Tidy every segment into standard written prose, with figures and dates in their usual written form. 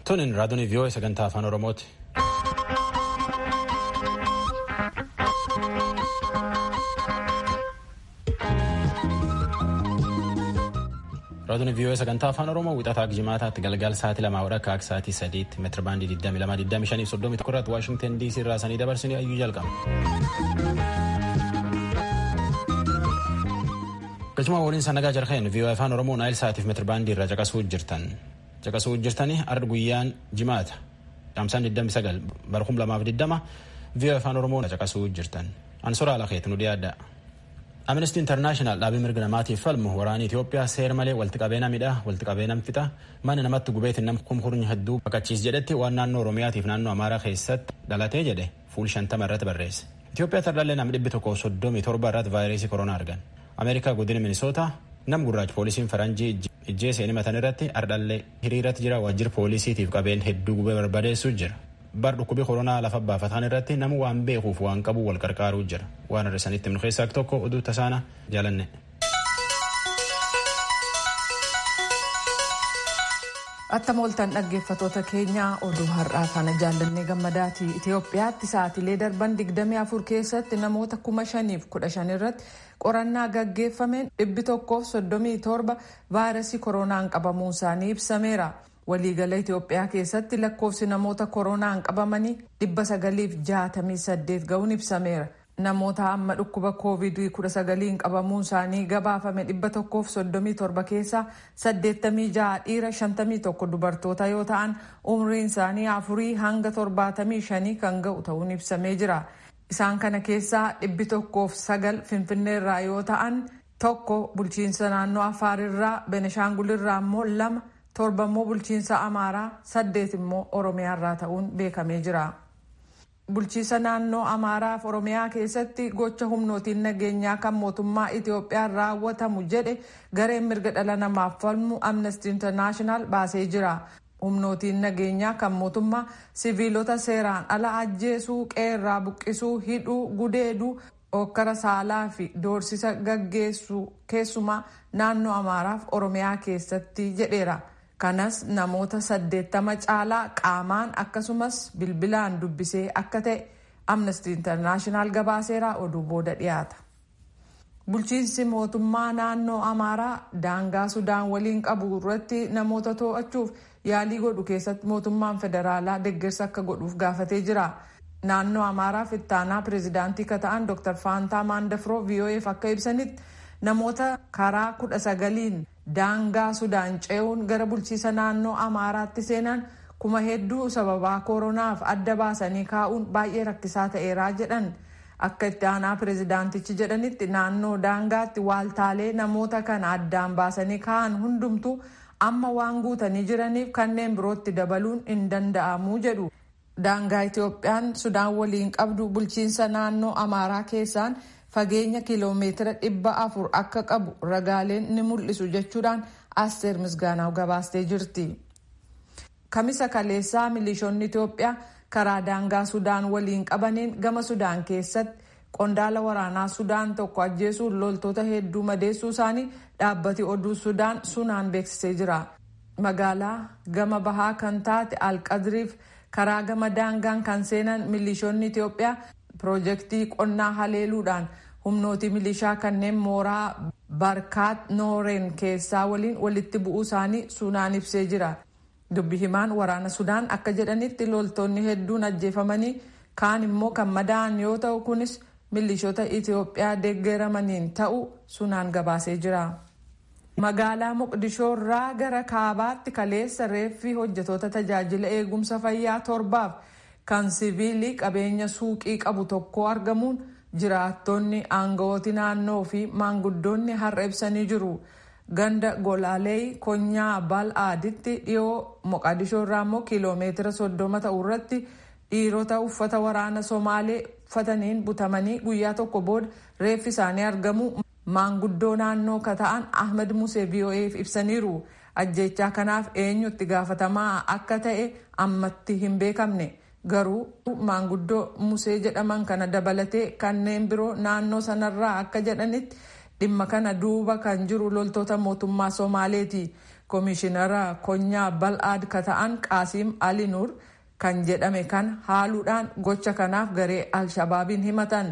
Tuniin raadiyoon VOA sagantaa afaan Oromooti. Raadiyoon VOA sagantaa afaan Oromoo wixataa jimaataatti galgal sa'aatii 2 hodha akka sa'aatii 3tti meetira baandii 22 25 31 irratti Waashingtan DC irraa sanii dabarsinee ayyuu jalqaba. Galchuma waliin sannagaa jarqeen VOA afaan Oromoo naayil sa'aatiif meetira baandii irraa caqasuu jirtan. Caqasuu jirtanii ardi guyyaan jimaata. Dhaamsaan 29 bara 2020 VOA afaan Oromoo caqasuu jirtan. Ansoraa Alakeet nu dhiyaadha. Amnesty International dhaabii mirga namaatiif falmu waraana Itoophiyaa seera malee walitti qabee namidha walitti qabee nam fixa mana namatti gubeetiin nam kumkurni hedduu baqachiis jedhetti waan naannoo Oromiyaatiif naannoo Amaaraa keessatti dhalatee jedhe fuul 50 irratti barreesse. Itoophiyaa tardaallee nama 137 irratti vaayirasii koronaa argan. Ameerikaa godina Minisootaa nam gurraacha poolisiin faranjii ijjeesee himatan irratti ardhallee hiriirratti jira waajjira poolisiitiif qabeen hedduu gubee barbadeessuu jira. Bar dhukkubii koronaa lafa baafataan irratti nama waan beekuuf waan qabu wal qarqaaruu jira. Waan hir'isanitti himnu keessaa tokko oduu tasaana jaalanne. Attam ooltan dhaggeeffatoota keenyaa oduu har'aa kana jaallannee gammadaati. Itoophiyaatti sa'aatilee darban 24 keessatti namoota 5,015 irratti qorannaa gaggeeffameen 137 vaayirasii koronaan qabamuun isaanii ibsameera. Waliigala Itoophiyaa keessatti lakkoofsi namoota koronaan qabamanii 968 ga'uun ibsameera. Namoota amma dhukkuba COVID-19 qabamuun isaanii gabaafame 137 keessaa 86 dhiira 51 dubartoota yoo ta'an umriin isaanii 4 hanga 75 kan ga'u ta'uun ibsamee jira. Isaan kana keessaa 109 Finfinneerraa yoo ta'an tokko bulchiinsa naannoo Afaarirraa, Benishaangulirraa immoo 2, 7 immoo bulchiinsa Amaaraa, 8 immoo Oromiyaarraa ta'uun beekamee jira. Bulchiinsa naannoo Amaaraa fi Oromiyaa keessatti gocha humnootiin nageenyaa kan mootummaa Itoophiyaan raawwatamu jedhe gareen mirga dhala namaaf falmu Amnesty International baasee jira. Humnootiin nageenyaa kan mootummaa siviilota seeraan ala ajjeesuu, qeerraa buqqisuu, hidhuu, gudeeduu, hokkara saalaa fi doorsisa gaggeessuu keessumaa naannoo Amaaraa fi Oromiyaa keessatti jedheera. Kanas namoota 80 caalaa qaamaan akkasumas bilbilaan dubbisee akka ta'e Amnesty International gabaaseera oduu booda dhiyaata. Bulchiinsi mootummaa naannoo Amaaraa daangaa Sudaan waliin qabu irratti namoota to'achuuf yaalii godhu keessatti mootummaan federaalaa deeggarsa akka godhuuf gaafatee jira. Naannoo Amaaraaf ittaanaa pireezidaantii ka ta'an Dr. Faantaa Maandafroo VOAf akka ibsanitti namoota karaa 19 daangaa Sudaan ce'uun gara bulchiisa naannoo Amaaraatti seenan kuma hedduu sababaa koronaaf adda baasanii kaa'uun baay'ee rakkisaa ta'eeraa jedhan. Akka itti aanaa pireezidaantichi jedhanitti naannoo daangaatti waaltaalee namoota kana addaan baasanii kaa'an hundumtuu amma waan guutanii jiraniif kanneen birootti dabaluun hin danda'amu jedhu. Daangaa Itoophiyaan Sudaan waliin qabdu bulchiinsa naannoo Amaaraa keessaan fageenya kiiloomeetira 400 akka qabu ragaaleen ni mul'isu jechuudhaan Asteer Misgaanaw gabaastee jirti. Kamisa kaleessaa milishoonni Itoophiyaa karaa daangaa Sudaan waliin qabaniin gama Sudaan keessatti qondaala waraanaa Sudaan tokko ajjeesuun loltoota hedduu madeessuu isaanii dhaabbati oduu Sudaan Sunaan beeksisee jira. Magaalaa gama bahaa kan taate Alqadriif karaa gama daangaan kan seenan milishoonni Itoophiyaa piroojeektii qonnaa haleeluudhaan humnooti milishaa kanneen mooraa Barkaat Nooreen keessaa waliin walitti bu'uu isaanii Sunaan ibsee jira. Dubbi himaan waraana Sudaan akka jedhanitti loltoonni hedduun ajjeefamanii kaan immoo kan madaa'an yoo ta'u kunis milishoota Itoophiyaa deeggaramaniin ta'u Sunaan gabaasee jira. Magaalaa Moqdishoo irraa gara kaabaatti kaleessa reeffi hojjetoota tajaajila eegumsa fayyaa torbaaf kan siviilii qabeenya suuqii qabu tokko argamuun jiraattonni aangawooti naannoo fi maanguddoonni har'a ibsanii jiru. Ganda Golaalee Konyaa Bal'aaditti dhiyoo Moqadishoo irraa immoo kiiloomeetira 30 ta'u irratti dhiirota uffata waraana Somaalee uffataniin butamanii guyyaa tokko booda reeffi isaanii argamu maanguddoo naannoo ka ta'an Ahmed Musee VOAf ibsaniiru. Ajjechaa kanaaf eenyutti gaafatamaa akka ta'e ammatti hin beekamne. Garuu maanguddoo Musee jedhaman kana dabalatee kanneen biroo naannoo sanarraa akka jedhanitti dhimma kana duuba kan jiru loltoota mootummaa Somaaleeti. Koomishinara konyaa Bal'aad ka ta'an Qaasiim Ali Nuur kan jedhame kan haaluudhaan gocha kanaaf garee Alshabaabiin himatan.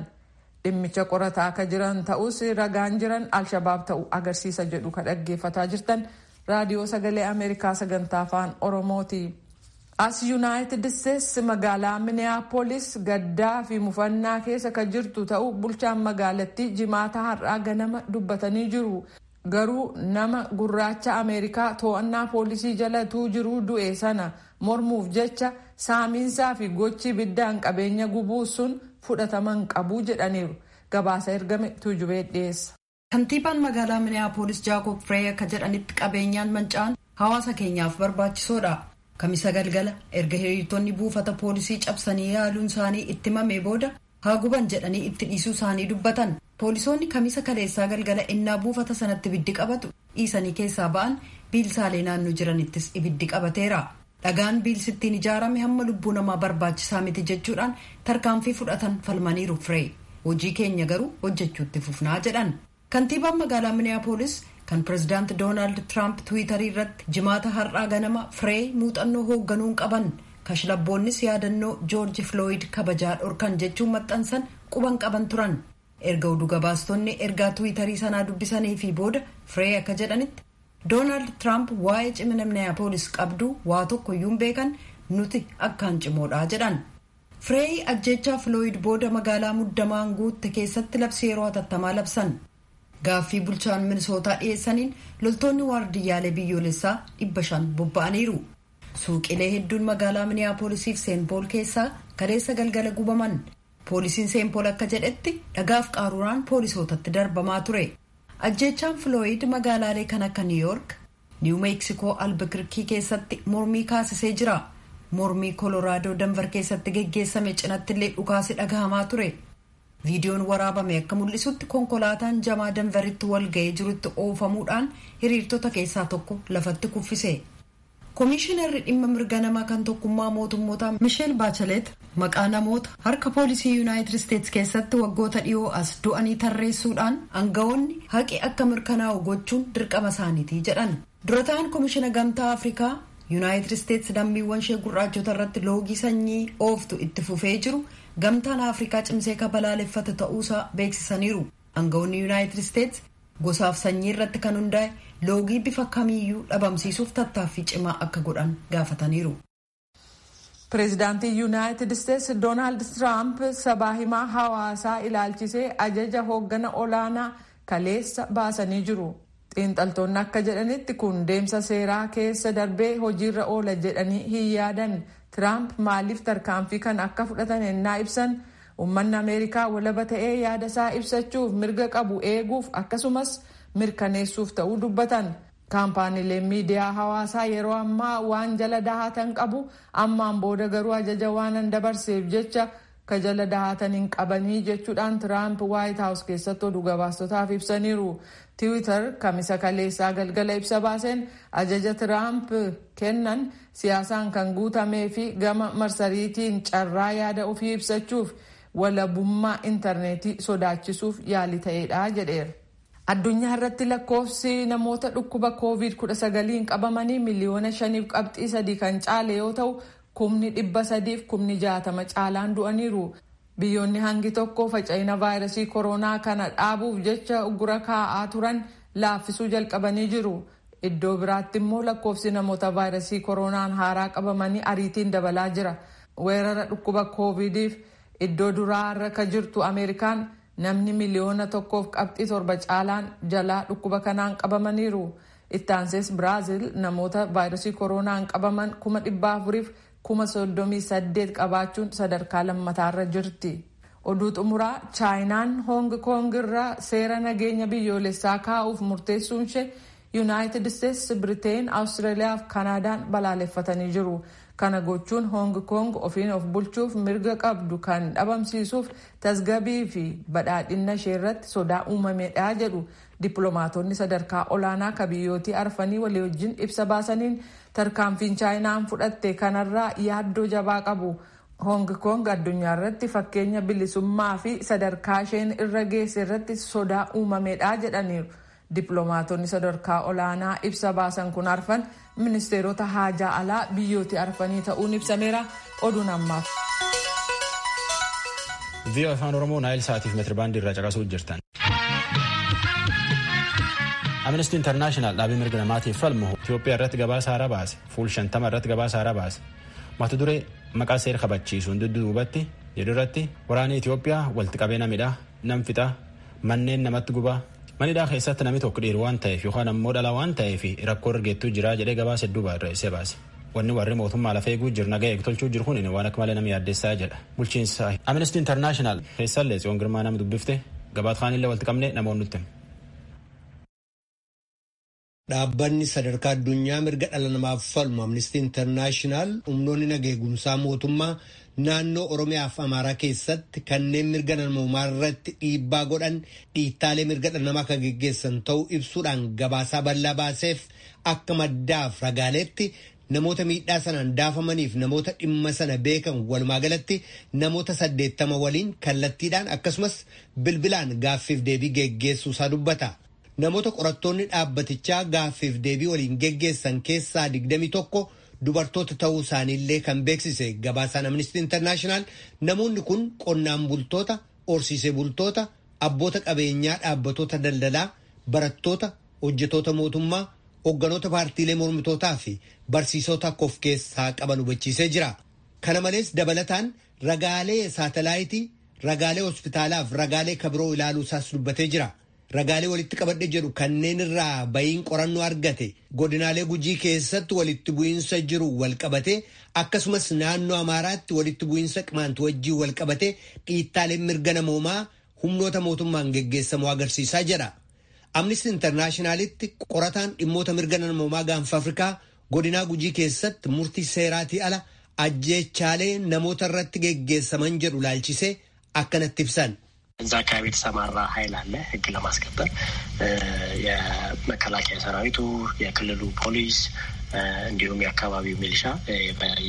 Dhimmicha qorataa akka jiran ta'us ragaan jiran Alshabaab ta'uu agarsiisa jedhu ka dhaggeeffataa jirtan Raadiyoo Sagalee Ameerikaa sagantaa Afaan Oromooti. As Yuunaayitid Isteetsi magaalaa Miniyaapolis gaddaa fi mufannaa keessa kan jirtu ta'uu bulchaan magaalattii Jimaata har'aa ganama dubbatanii jiru. Garuu nama gurraacha Ameerikaa to'annaa poolisii jalatuu jiruu du'e sana mormuuf jecha saamiinsaa fi gochi ibiddaan qabeenya gubuu sun fudhataman qabu jedhaniiru. Gabaasa ergame Tuujubee dhiyeessa. Kantiibaan magaalaa Miniyaapolis Jaakob Firee akka jedhanitti, qabeenyaan manca'an hawaasa keenyaaf barbaachisoodha. Kamisa galgala erga hiriirtonni buufata poolisii cabsanii yaaluun isaanii itti himamee booda haa guban jedhanii itti dhiisuu isaanii dubbatan. Poolisoonni Kamisa kaleessaa galgala innaa buufata sanatti ibiddi qabatu dhiisanii keessaa ba'an. Biilsaalee naannoo jiranittis ibiddi qabateera. Dhagaan biilsittiin ijaarame hamma lubbuu namaa barbaachisaa miti jechuudhaan tarkaanfii fudhatan falmaniiru Firee. Hojii keenya garuu hojjechuutti fufnaa jedhan. Kantiibaan magaalaa Miniyaapolis kan Pirezidaanti Doonaald Tiraamp Tiwiitarii irratti Jimaata har'aa ganama Firee muuxannoo hoogganuun qaban, kashlabboonnis yaadannoo Joorji Filooyid kabajaa dhorkan jechuun maxxansan quban qaban turan. Erga oduu gabaastonni ergaa Tiwiitarii sanaa dubbisanii fi booda Firee akka jedhanitti, Doonaald Tiraamp waa'ee cimina Miniyaapolis qabdu waa tokko iyyuu beekan, nuti akkaan cimoodha jedhan. Firee ajjechaa Filooyid booda magaalaa muddamaan guutte keessatti labsi yeroo hatattamaa labsan. Gaaffii bulchaan Minisootaa dhiyeessaniin loltoonni waardiyyaalee biyyoolessaa 500 bobba'aniiru. Suuqilee hedduun magaalaa Miniyaapoolisiif Seenpool keessaa kaleessa galgala gubaman. Poolisiin Seenpool akka jedhetti, dhagaaf qaruuraan poolisootatti darbamaa ture. Ajjeechaan Filooyid magaalaalee kan akka Niiyoork, Niiw Meeksikoo Albakirkii keessatti mormii kaasisee jira. Mormii Koloraadoo Danvar keessatti geggeessame cinatti illee dhukaasi dhagahamaa ture. Viidiyoon waraabame akka mul'isutti, konkolaataan jamaa Danveritti wal ga'ee jirutti oofamuudhaan hiriirtota keessaa tokko lafatti kuffise. Koomishinarri dhimma mirga namaa kan Tokkummaa Mootummoota Misheel Baachaleet maqaa namoota harka poolisii Yuunaayitid Isteetsi keessatti waggoota dhiyoo as du'anii tarreessuudhaan aangawoonni haqi akka mirkanaa'u gochuun dirqama isaaniiti jedhan. Dura ta'an Koomishina Gamtaa Afrikaa, Yuunaayitid Isteetsi lammiiwwan ishee gurraachota irratti loogii sanyii ooftu itti fufee jiru Gamtaan Afrikaa cimsee ka balaaleffate ta'uusaa beeksisaniiru. Aangawoonni Yuunaayitid Isteetsi gosaaf sanyii irratti kan hundaa'e loogii bifa kamiiyyuu dhabamsiisuuf tattaaffii cimaa akka godhan gaafataniiru. Pireezidaantii Yuunaayitid Isteetsi Doonaald Tiraamp sabaa himaa hawaasaa ilaalchisee ajaja hooggana olaanaa kaleessa baasanii jiru. Xiinxaltoonni akka jedhanitti, kun deemsa seeraa keessa darbee hojiirra oola jedhanii hin yaadan. Tiraamp maaliif tarkaanfii kan akka fudhatan ennaa ibsan, uummanni Ameerikaa walaba ta'ee yaada isaa ibsachuuf mirga qabu eeguuf akkasumas mirkaneessuuf ta'uu dubbatan. Kaampaaniileen miidiyaa hawaasaa yeroo ammaa waan jala dahatan qabu, ammaan booda garuu ajaja waan dabarseef jecha ka jala dahatan hin qabanii jechuudhaan Tiraamp Waayit Haawus keessatti oduu gabaastotaaf ibsaniiru. Tiwiitar Kamisa kaleessaa galgala ibsa baaseen, ajaja Tiraamp kennan siyaasaan kan guutamee fi gama marsariitiin carraa yaada ofii ibsachuuf walabummaa intarneetii sodaachisuuf yaalii ta'eedha jedheera. Addunyaa irratti lakkoofsi namoota dhukkuba COVID-19 qabamanii 5.3 miliyoona kan caale yoo ta'u, 360,000 caalaan du'aniiru. Biyyoonni hangi tokko faca'ina vaayirasii koronaa kana dhaabuuf jecha uggura kaa'aa turan laaffisuu jalqabanii jiru. Iddoo biraatti immoo lakkoofsi namoota vaayirasii koronaan haaraa qabamanii ariitiin dabalaa jira. Weerara dhukkuba COVIDiif iddoo duraa irra ka jirtu Ameerikaan namni 1.7 miliyoona caalaan jalaa dhukkuba kanaan qabamaniiru. Ittaansees Biraazil namoota vaayirasii koronaan qabaman 438,000 qabaachuun sadarkaa lammataarra jirti. Oduu xumuraa, Chaayinaan Hoong Koong irraa seera nageenya biyyoolessaa kaa'uuf murteessuun ishee Yuunaayitid Isteetsi, Biriteen, Awustiraaliyaa fi Kaanaadaan balaaleffatanii jiru. Kana gochuun Hoong Koong ofiin of bulchuuf mirga qabdu kan dhabamsiisuuf tasgabii fi badhaadhina ishee irratti sodaa uumamedha jedhu dippiloomaatonni sadarkaa olaanaa ka biyyootii arfanii walii wajjin ibsa baasaniin. Tarkaanfiin Chaayinaan fudhatte kanarraa yaaddoo jabaa qabu. Hoong Koong addunyaa irratti fakkeenya bilisummaa fi sadarkaa isheen irra geesse irratti sodaa uumamedha jedhaniiru. Dippiloomaatonni sadarkaa olaanaa ibsa baasan kun arfan ministeerota haajaa alaa biyyooti arfanii ta'uun ibsameera. Oduun ammaaf. VOA Afaan Oromoo Naayil Saatiif meetirbaandii irraa caqasuu jirtan. Amnesty International dhaabii mirga namaatiif falmu Itoophiyaa irratti gabaasa haaraa baase. Fuul 50 irratti gabaasa haaraa baase. Mata duree maqaa seera kabachiisuun dudduubatti jedhu irratti waraanni Itoophiyaa walitti qabee namidha, nam fixa, manneen namatti gubaa, manidhaa keessatti namni tokko dhiiru waan ta'eef yookaan ammoo dhala waan ta'eef rakkoo argeettuu jira jedhee gabaasa hedduu barreessee baase. Wanni warri mootummaa lafa eeguu jiru nagaa eegtolchuu jiru kun waan akka malee nama yaaddeessaa jedha. Bulchiinsa Amnesty International keessallee Tsiyoon Girmaa nama dubbifte gabaat kaanillee walitti qabne namoonni nutti. Dhaabbanni sadarkaa addunyaa mirga dhala namaaf falmu Amnesty International humnoonni nageegumsaa mootummaa naannoo Oromiyaa fi Amaaraa keessatti kanneen mirga namoomaa irratti dhiibbaa godhan dhiittaalee mirga dhala namaa kan geggeessan ta'uu ibsuudhaan gabaasaa bal'aa baaseef akka maddaaf ragaaleetti namoota miidhaa sanaan daafamaniif namoota dhimma sana beekan walumaa galatti namoota 80 waliin kallattiidhaan akkasumas bilbilaan gaaffiif deebii geggeessuu isaa dubbata. Namoota qorattoonni dhaabbatichaa gaaffiif deebii waliin geggeessan keessaa 21 dubartoota ta'uu isaaniillee kan beeksise gabaasaan Amnesty International namoonni kun qonnaan bultoota, horsiisee bultoota, abboota qabeenyaa dhaabbatoota daldalaa, barattoota, hojjetoota mootummaa, hoogganoota paartiilee mormitootaa fi barsiisota akka of keessaa qaban hubachiisee jira. Kana malees dabalataan ragaalee saatalaayitii, ragaalee hospitaalaa fi ragaalee kabiroo ilaaluu isaas dubbatee jira. Ragaalee walitti qabadhe jedhu kanneen irraa bayiin qorannoo argate godinaalee Gujii keessatti walitti bu'iinsa jiru walqabate akkasumas naannoo Amaaraatti walitti bu'iinsa Qimaant wajjin walqabate dhiittaaleen mirga namoomaa humnoota mootummaan geggeessamu agarsiisaa jedha. Amnesty Internationalitti qorataan dhimmoota mirga namoomaa gaanfa Afrikaa godinaa Gujii keessatti murtii seeraatii ala ajjeechaalee namoota irratti geggeessaman jedhu laalchisee akkanatti ibsan. እዛ አካባቢ የተሰማራ ኃይል አለ ሕግ ለማስከበር የመከላከያ ሰራዊቱ፣ የክልሉ ፖሊስ እንዲሁም የአካባቢው ሚሊሻ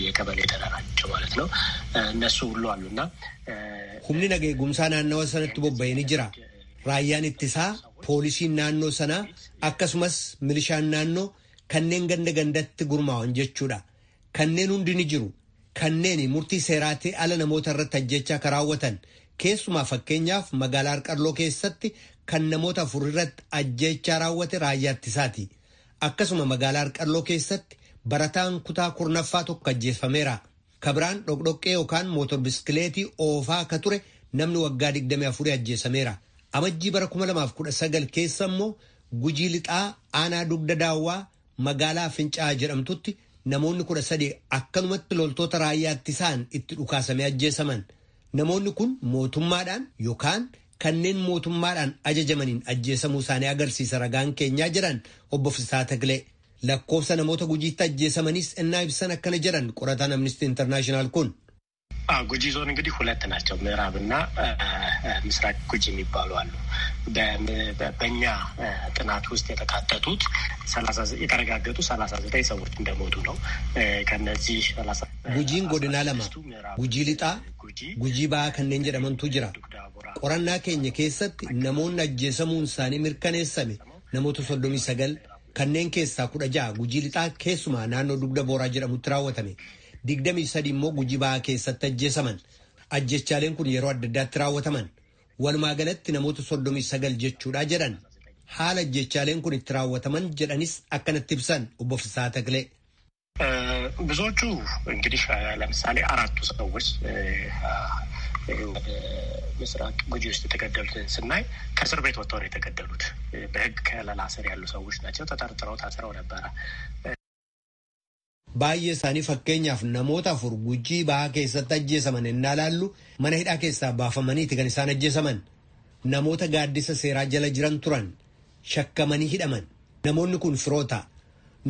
የቀበሌ የተደራጀው ማለት ነው። እነሱ ሁሉ አሉና Humni nageegumsaa naannawa sanatti bobba'ee ni jira. Raayyaan ittisaa, poolisiin naannoo sanaa akkasumas milishaan naannoo kanneen ganda gandatti gurmaa'an jechuudha. Kanneen hundi ni jiru. Kanneen murtii seeraatii ala namoota irratti ajjechaa kan raawwatan keessumaa fakkeenyaaf magaalaa Harqarloo keessatti kan namoota 4 irratti ajjechaa raawwate raayyaa ittisaati. Akkasuma magaalaa Harqarloo keessatti barataan kutaa 10ffaa tokko ajjeefameera. Kabiraan dhoqdhoqqee yookaan mootor biskileetii oofaa akka ture namni waggaa 24 ajjeesameera. Amajjii bara 2019 keessa immoo Gujii lixaa aanaa dugda daawwaa magaalaa Fincaa'aa jedhamtutti namoonni 13 akkanumatti loltoota raayyaa ittisaan itti dhukaasamee ajjeesaman. Namoonni kun mootummaadhaan yookaan kanneen mootummaadhaan ajajamaniin ajjeesamuu isaanii agarsiisa ragaan keenyaa jedhan obbo Fisaa Takilee. Lakkoofsa namoota Gujiitti ajjeesamaniis innaa ibsan akkana jedhan qorataan Amnesty International kun. ጉጂ ዞን እንግዲህ ሁለት ናቸው፣ ምዕራብና ምስራቅ ጉጂ የሚባሉ አሉ። በእኛ ጥናት ውስጥ የተካተቱት የተረጋገጡ 39 ሰዎች እንደሞቱ ነው። ከነዚህ Gujiin godinaa lama, Gujii lixaa, Gujii bahaa kanneen jedhamantu jira. Qorannaa keenya keessatti namoonni ajjeesamuun isaanii mirkaneessame namoota 39 kanneen keessaa 16 Gujii lixaa keessumaa naannoo dugda booraa jedhamutti raawwatame. 23 immoo Gujii bahaa keessatti ajjeesaman. Ajjechaaleen kun yeroo adda addaatti raawwataman. Walumaa galatti namoota 39 jechuudha jedhan. Haala ajjechaaleen kun itti raawwataman jedhanis akkanatti ibsan obbo Fisaa Takilee. ብዙዎቹ እንግዲህ ለምሳሌ አራቱ ሰዎች ምስራቅ ጉጂ ውስጥ የተገደሉትን ስናይ ከእስር ቤት ወጥተው ነው የተገደሉት። በሕግ ከለላ ስር ያሉ ሰዎች ናቸው። ተጠርጥረው ታስረው ነበረ። Baay'ee isaanii fakkeenyaaf namoota 4 Gujii bahaa keessatti ajjeesaman ennaa laallu mana hidhaa keessaa baafamaniiti kan isaan ajjeesaman. Namoota gaaddisa seeraa jala jiran turan shakkamanii hidhaman. Namoonni kun firoota.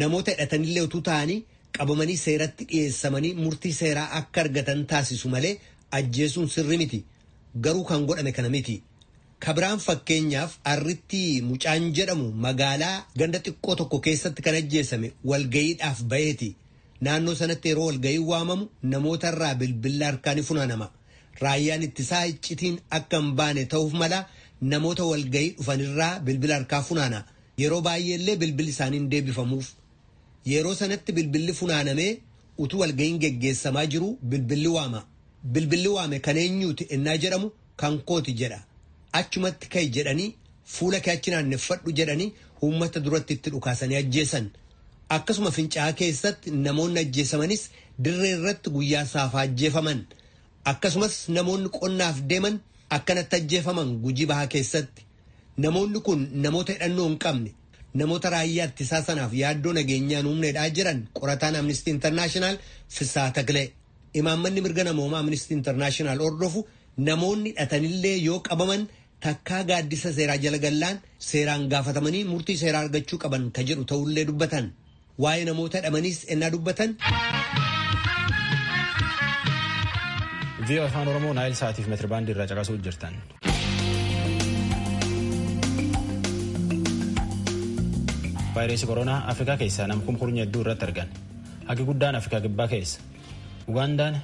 Namoota hidhatanillee utuu ta'anii qabamanii seeratti dhiyeessamanii murtii seeraa akka argatan taasisu malee ajjeesuun sirri miti. Garuu kan godhame kana miti. Kabiraan fakkeenyaaf Arritti mucaan jedhamu magaalaa ganda xiqqoo tokko keessatti kan ajjeesame walgayiidhaaf baheeti. Naannoo sanatti yeroo walgayiin waamamu namoota irraa bilbilli harkaa ni funaanama. Raayyaan ittisaa iccitiin akka hin baane ta'uuf mala namoota walgayii dhufanirraa bilbila harkaa funaana. Yeroo baay'eellee bilbilli isaanii hin deebifamuuf. Yeroo sanatti bilbilli funaanamee utuu walga'iin geggeessamaa jiru bilbilli waama. Bilbilli waame kan eenyuuti ennaa jedhamu kan kooti jedha. Achumatti ka'i jedhanii fuula kee achi naanneffadhu jedhanii uummata duratti itti dhukaasanii ajjeesan. Akkasuma fincaa'aa keessatti namoonni ajjeesamanis dirree irratti guyyaa saafaa ajjeefaman. Akkasumas namoonni qonnaaf deeman akkanatti ajjeefaman Gujii Bahaa keessatti. Namoonni kun namoota hidhannoo hin qabne, namoota raayyaa ittisaa sanaaf yaaddoo nageenyaan humneedhaa jiran qorataan Amnesty International Fissaa Taklee. Imaammanni mirga namoomaa Amnesty International hordofu namoonni hidhatanillee yoo qabaman takkaa gaaddisa seeraa jala gallaan seeraan gaafatamanii murtii seeraa argachuu qaban ka jedhu ta'ullee dubbatan. Waa'ee namoota hidhamaniis ennaa dubbatan. VOA Afaan Oromoo Naayil Saatiif meetirbaandii irraa caqasuu jirtan. Vaayirasii koronaa Afrikaa keessaa nama kumkurnya hedduu irratti argan. Hagi guddaan Afrikaa Kibbaa keessa. Ugaandaan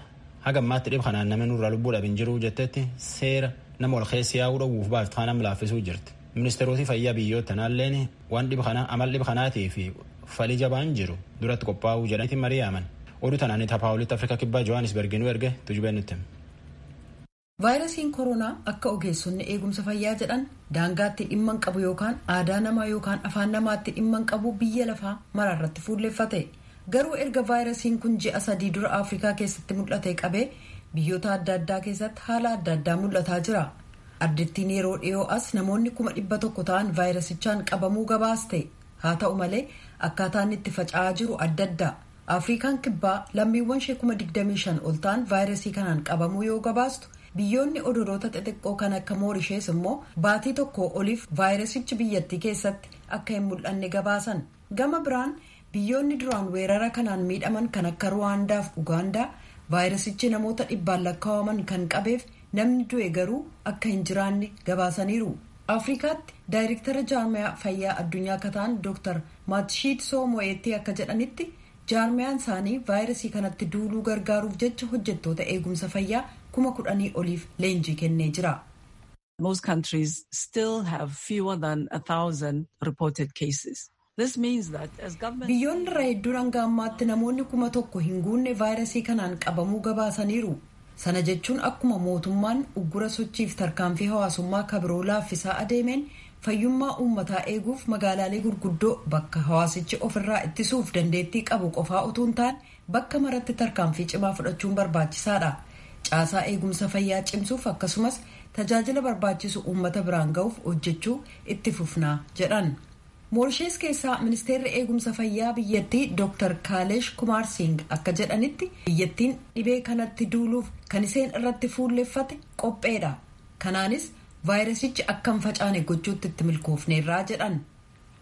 haga ammaatti dhib kanaan namni nurraa lubbuu dhabin jiruu jettetti seera nama ol keessa yaa'uu dhowwuuf baaftu kana laaffisuu jirti. Ministeerota fayyaa biyyoota tanaalleen waan dhib kana amal dhib kanaatii fi falii jabaan jiru duratti qophaa'uu jedhanitti marii yaaman. Oduu tanaan Paawulitti Afrikaa Kibbaa Johannesburg nu erge tujubeen nutti. Vaayirasiin koronaa akka ogeessonni eegumsa fayyaa jedhan daangaatti dhimma hin qabu yookaan aadaa namaa yookaan afaan namaatti dhimma hin qabu biyya lafaa maraarratti fuulleffate. Garuu erga vaayirasiin kun ji'a 3 dura Afrikaa keessatti mul'ate qabee biyyoota adda addaa keessatti haala adda addaa mul'ataa jira. Ardittiin yeroo dhiyoo as namoonni 100,000 ta'an vaayirasichaan qabamuu gabaaste. Haa ta'u malee akkaataan itti faca'aa jiru adda adda. Afrikaan Kibbaa lammiiwwan ishee 25,000 ol ta'an vaayirasii kanaan qabamuu yoo gabaastu, biyyoonni odoloota xixiqqoo kan akka Moorishees immoo baatii tokko oliif vaayirasichi biyyattii keessatti akka hin mul'anne gabaasan. Gama biraan biyyoonni duraan weerara kanaan miidhaman kan akka Ruwaandaa fi Ugaandaa vaayirasichi namoota dhibbaan lakkaa'aman kan qabeef namni du'e garuu akka hin jiraanne gabaasaniiru. Afrikaatti daayirektara jaarmiyaa fayyaa addunyaa akka ta'an Dr. Maatshiidsoo Mo'eetti akka jedhanitti, jaarmiyaan isaanii vaayirasii kanatti duuluu gargaaruuf jecha hojjettoota eegumsa fayyaa 10,000 oliif leenjii kennee jira. Most countries still have fewer than 1,000 reported cases. This means that as government. Biyyoonni irra hedduun hanga ammaatti namoonni 1,000 hin guunne vaayirasii kanaan qabamuu gabaasaniiru. Sana jechuun akkuma mootummaan uggura sochiif tarkaanfii hawaasummaa kabiroo laaffisaa adeemeen fayyummaa uummataa eeguuf magaalaalee gurguddoo bakka hawaasichi ofirraa ittisuuf dandeettii qabu qofaa utuu hin taane bakka maratti tarkaanfii cimaa fudhachuun barbaachisaadha. Caasaa eegumsa fayyaa cimsuuf akkasumas tajaajila barbaachisu uummata biraan ga'uuf hojjechuu itti fufnaa jedhan. Moorishees keessaa ministeerri eegumsa fayyaa biyyattii Dr. Kaalesh Kumaar Singh akka jedhanitti, biyyattiin dhibee kanatti duuluuf kan isheen irratti fuulleffate qopheedha. Kanaanis vaayirasichi akka hin facaane gochuutti itti milkoofneerraa jedhan.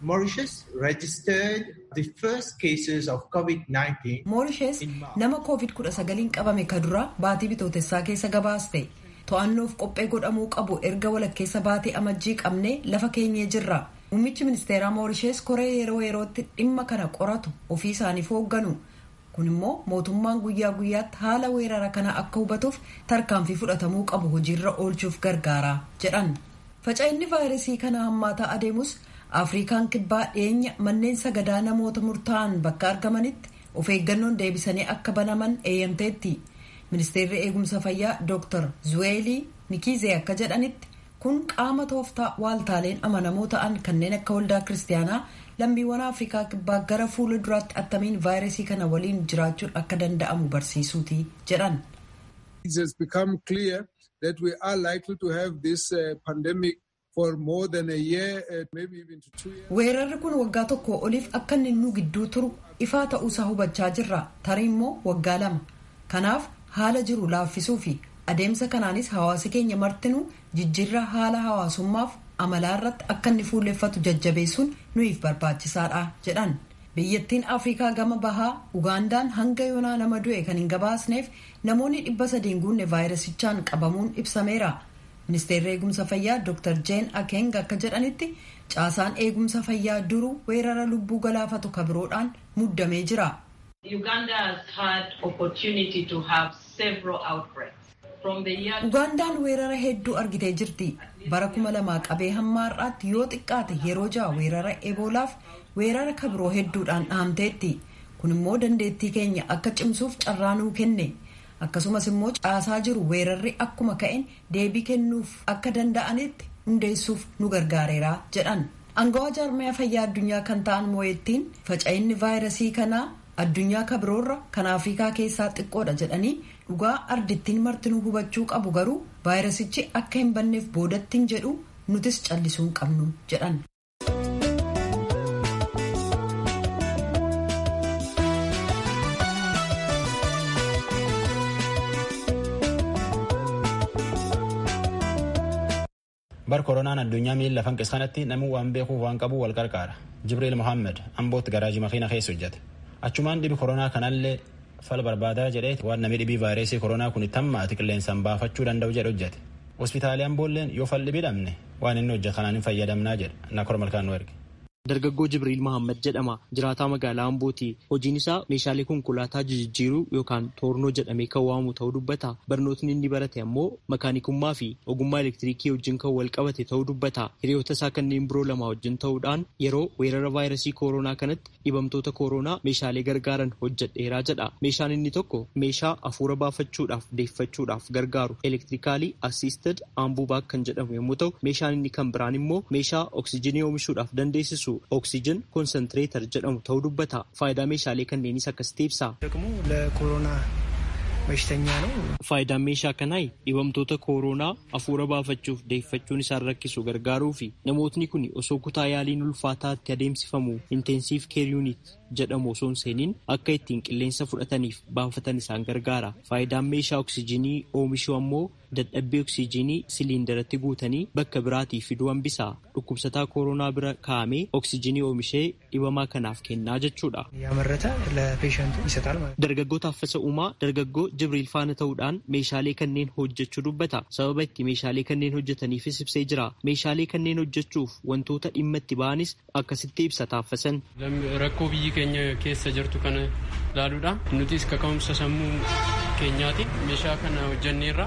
Mauritius registered the first cases of COVID-19. Moorishees nama COVID-19 qabame ka dura baatii Bitootessaa keessa gabaaste. To'annoof qophee godhamuu qabu erga walakkeessa baatii Amajjii qabnee lafa keenyee jirra. Muummichi ministeeraa Moorishees koree yeroo yerootti dhimma kana qoratu ofii isaaniif hoogganu. Kun immoo mootummaan guyyaa guyyaatti haala weerara kana akka hubatuuf tarkaanfii fudhatamuu qabu hojiirra oolchuuf gargaara jedhan. Faca'inni vaayirasii kana hammaataa adeemus Afrikaan Kibbaa dhiyeenya manneen sagadaa namoota murtaa'an bakka argamanitti of eeggannoon deebisanii akka banaman eeyyamteetti. Ministeerri eegumsa fayyaa Dr. Zuweelii Mikizee akka jedhanitti, kun qaama tooftaa waaltaaleen amanamoo ta'an kanneen akka Waldaa Kiristaanaa lammiiwwan Afrikaa Kibbaa gara fuula duraatti attamiin vaayirasii kana waliin jiraachuun akka danda'amu barsiisuuti jedhan. It has become clear that we are likely to have this pandemic for more than a year, maybe even to 2 years. Weerarri kun waggaa tokko oliif akka inni nu gidduu turu ifaa ta'uusaa hubachaa jirra. Tarii immoo waggaa 2. Kanaaf haala jiru laaffisuu fi adeemsa kanaanis hawaasi keenya martinuu jijjiirraa haala hawaasummaaf amalaa irratti akka inni fuulleffatu jajjabeessuun nuyiif barbaachisaadha jedhan. Biyyattiin Afrikaa gama bahaa Ugaandaan hanga yoonaa nama du'e kan hin gabaasneef namoonni 300 guunne vaayirasichaan qabamuun ibsameera. Ministeerri eegumsa fayyaa Dr. Jeen Akeng akka jedhanitti, caasaan eegumsa fayyaa duruu weerara lubbuu galaafatu kabiroodhaan muddamee jira. Uganda has had opportunity to have several outbreaks. From the year Ugaandaan weerara hedduu argitee jirti. Bara 2000 qabee hamma har'aatti yoo xiqqaate yeroo 6 weerara Eboolaaf weerara kabiroo hedduudhaan dhahamteetti. Kun immoo dandeettii keenya akka cimsuuf carraa nuu kenne. Akkasumas immoo caasaa jiru weerarri akkuma ka'een deebii kennuuf akka danda'anitti hundeessuuf nu gargaareera jedhan. Angawaa jaarmiyaa fayyaa addunyaa kan ta'an moo'ettiin faca'inni vaayirasii kanaa addunyaa kabiroorra kan Afrikaa keessaa xiqqoodha jedhanii dhugaa ardittiin martinuu hubachuu qabu garuu vaayirasichi akka hin banneef boodattiin jedhu nutis callisuu hin qabnu jedhan. Bar koronaan addunyaa miila fanqis kanatti namni waan beekuuf waan qabu wal qarqaara. Jibriil Mohaammed Ambootti garaajii makiina keessa hojjete. Achumaan dhibi koronaa kanallee fal barbaadaa jedhee waan namni dhibii vaayirasii koronaa kun itti hammaate qilleensaan baafachuu danda'u jedhe hojjete. Hospitaalii Amboolleen yoo fal dhibii dhabne waan inni hojjetu kanaan hin fayyadamnaa jedha. Nakor Malkaan nu erge. Dargaggoo Jibriil Mahammad jedhama. Jiraataa magaalaa Ambooti. Hojiin isaa meeshaalee konkolaataa jijjiiruu yookaan toornoo jedhamee kan waamamu ta'uu dubbata. Barnootni inni barate ammoo makaanikummaa fi ogummaa elektiriikii wajjin kan wal qabate ta'uu dubbata. Hiriyoota isaa kanneen biroo lama wajjin ta'uudhaan yeroo weerara vaayirasii kooronaa kanatti dhibamtoota kooronaa meeshaalee gargaaran hojjedheeraa jedha. Meeshaan inni tokko meeshaa hafuura baafachuudhaaf deeffachuudhaaf gargaaru elektirikaalii assisted ambuubaak kan jedhamu yommuu ta'u, meeshaan inni kan biraan immoo meeshaa oksijinii oomishuudhaaf dandeessisu oksijiin konsentireetar jedhamu ta'uu dubbata. Faayidaa meeshaalee kanneenis akkasitti ibsa. ለኮሮና በሽተኛ ነው። Faayidaan meeshaa kanaa dhibamtoota kooronaa hafuura baafachuuf deeffachuun isaan rakkisu gargaaruu fi namootni kun osoo kutaa yaaliin ulfaataatti adeemsifamu intensiif keer yuunit jedhamu osoo hin seeniin akka ittiin qilleensa fudhataniif baafatan isaan gargaara. Faayidaan meeshaa oksijinii oomishuu ammoo dadhabbii oksijinii siliindaratti guutanii bakka biraatii fiduu hambisa. Dhukkubsataa kooronaa bira kaa'amee oksijinii oomishee dhibamaa kanaaf kennaa jechuudha. ያመረተ ለፔሸንቱ ይሰጣል ማለት ነው። Dargaggoo Taaffasa Uumaa dargaggoo Jibriil faana ta'uudhaan meeshaalee kanneen hojjechuu dubbata. Sababa itti meeshaalee kanneen hojjetaniifis ibsee jira. Meeshaalee kanneen hojjechuuf wantoota dhimma itti ba'anis akkasitti ibsa Taaffasan. Rakkoo biyyi keenya keessa jirtu kana ilaaluudha. Nutis kaka'umsa sammuu keenyaati. Meeshaa kana hojjenneerra.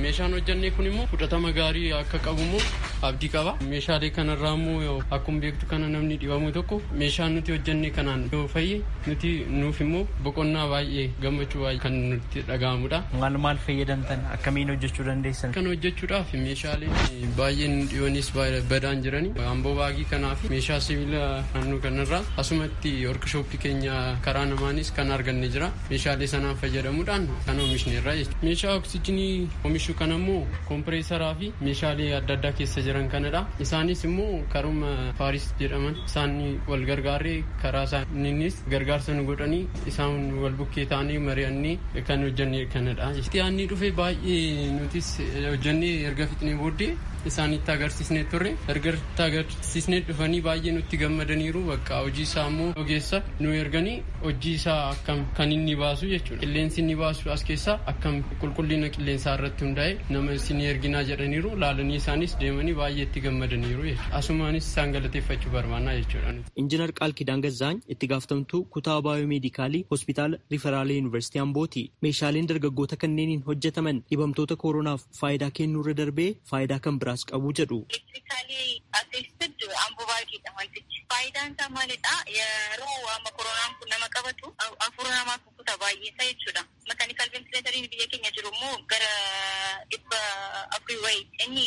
Meeshaan hojjenne kun immoo fudhatama gaarii akka qabu immoo abdii qaba. Meeshaalee kanarraa immoo akkuma beektu kana namni dhibamu tokko meeshaan nuti hojjenne kanaan yoo fayye nuti nuuf immoo boqonnaa baay'ee gammachuu baay'ee kan nutti dhaga'amudha. Maal maal fayyadamtan akkamiin hojjechuu dandeessan? Kan hojjechuudhaaf meeshaaleen baay'een dhiyoonis badaan jirani. Amboo baagii kanaa fi meeshaa sibiila naannoo kanarraa asumatti workshooppii keenya karaa namaanis kan arganne jira. Meeshaalee sanaan fayyadamuudhaan kan oomishneerra jechuudha. Meeshaa oksijinii oomishuu kan ammoo kompireesaraa fi meeshaalee adda addaa keessa jiran kanadha. Isaanis immoo karuma Faaris jedhaman isaan wal gargaarree karaa isaaniinis gargaarsa nu godhanii isaan wal bukkee ta'anii mari'annee kan hojjenne kanadha. Itti aanni dhufe baay'ee nutis hojjennee erga fixnee booddee isaanitti agarsiisnee turre erga itti agarsiisnee dhufanii baay'ee nutti gammadaniiru. Bakka hojii isaa immoo ogeessa nu erganii hojii isaa akkam kan inni baasu jechuudha. Qilleensi inni baasu as keessaa akkam qulqullina qilleensaa irratti hundaa'e nama isin erginaa jedhaniiru laalanii isaanis deemanii baay'ee itti gammadaniiru jechuudha. Asumaanis isaan galateeffachuu barbaannaa jechuudha. Injinar Qaalkidaan Gazzaany itti gaafatamtuu kutaa baayoomeedikaalii hospitaala Riferaalee Yuunivarsiitii Ambooti. Meeshaaleen dargaggoota kanneeniin hojjetaman dhibamtoota kooronaaf faayidaa kennuurra darbee faayidaa kan biraas qabu jedhu. Elektirikaalii assisted amboo baagiidha wantichi. Faayidaan isaa maalidha? Yeroo amma koronaan kun nama qabatu hafuura namaa kukkuta baay'eessa jechuudha. Makaanikaal ventileetariin biyya keenya jiru immoo gara 400 wayi inni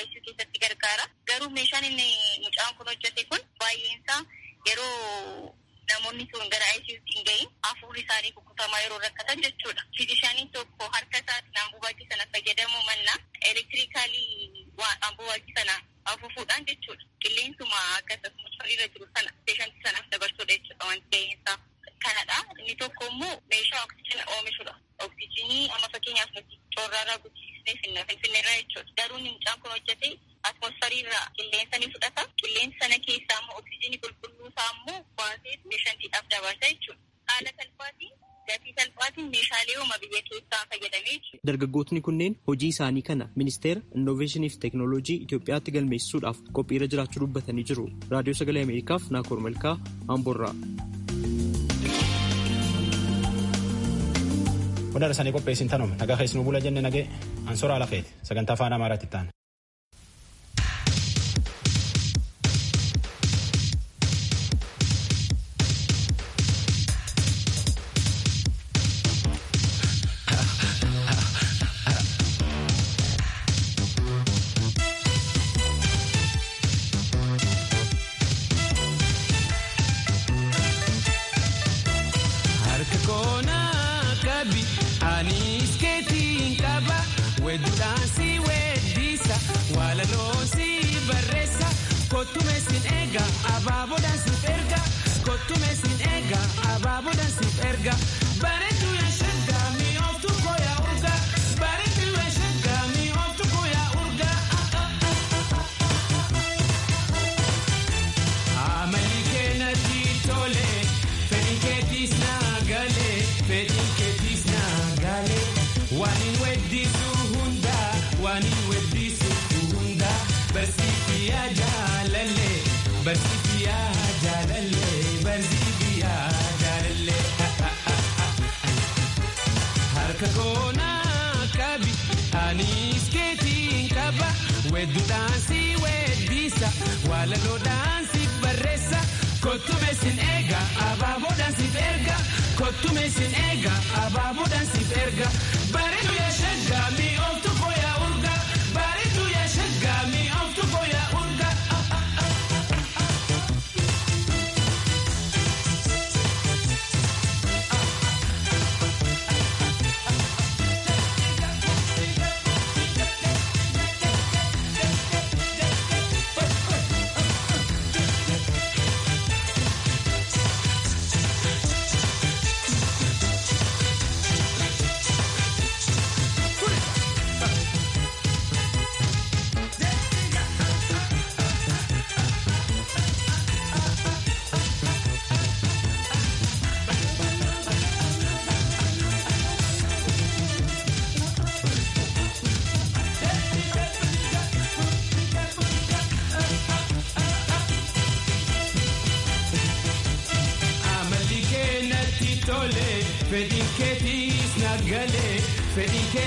ICU keessatti gargaara. Garuu meeshaan inni mucaan kun hojjete kun baay'eensaa yeroo namoonni sun gara ICUtti hin gahin hafuurri isaanii kukkutamaa yeroo rakkatan jechuudha. Fiizishaaniin tokko harka isaatiin amboo baagii sana fayyadamuu mannaa elektirikaalii amboo baagii sana afuufuudhaan jechuudha. Qilleensuma akka irra jiru sana peeshantii sanaaf dabarsuudha jechuudha wanti gaheensaa kanadha. Inni tokko immoo meeshaa oksijina oomishudha. Oksijinii amma fakkeenyaaf nuti corraarraa guddisnee finfinneerraa jechuudha. Garuu inni mucaan kun hojjete atmosferiirraa qilleensa ni fudhata. Qilleensa sana keessaa immoo oksijinii qulqulluu isaa immoo baasee peeshantiidhaaf dabarsa jechuudha. Haala salphaatiin gatii salphaatiin meeshaalee uuma biyya keessaa fayyadamee jechuudha. Dargaggootni kunneen hojii isaanii kana ministeera innoveeshinii fi teeknooloojii Itoophiyaatti galmeessisuudhaaf qophiirra jiraachuu dubbatanii jiru. Raadiyoo Sagalee Ameerikaaf Naakoor Malkaa Amboorraa. Kun darsanii qopheessin tanuma nagaa keessanuu bula jenne nagee ansoora ala feeti sagantaa afaan Amaaraatti ta'an. qabi anis keetiin qaba weedduudhaan si weeddisa walaloo si barreessa kottume sin eega abaaboodhaan siif erga kottume sin eega abaaboodhaan siif erga bareedu yaa shaggaa mi'ooftu koo yaa urgaa bareedu yaa shaggaa mi'ooftu koo yaa urgaa. Amalli keenatti tole fedhiin keetis naa galee fedhiin keetis naa galee waan hin weeddisu hundaa waan hin weeddisu hundaa barsiifiyaa jaalallee barsiifiyaa jaalallee barsiifiyaa jaalallee. Harka koonaa qabi anis keetiin qaba weedduudhaan si weeddisa walaloodhaan si barreessa kottume sin eega abaaboodhaan siif erga kottume sin eega abaaboodhaan siif erga bareedu yaa shaggaa mi'ooftu koo yaa urgaa bareedu yaa shaggaa mi'ooftu koo yaa urgaa. Amalli keenatti tole fedhiin keetis na galee fedhiin keetis.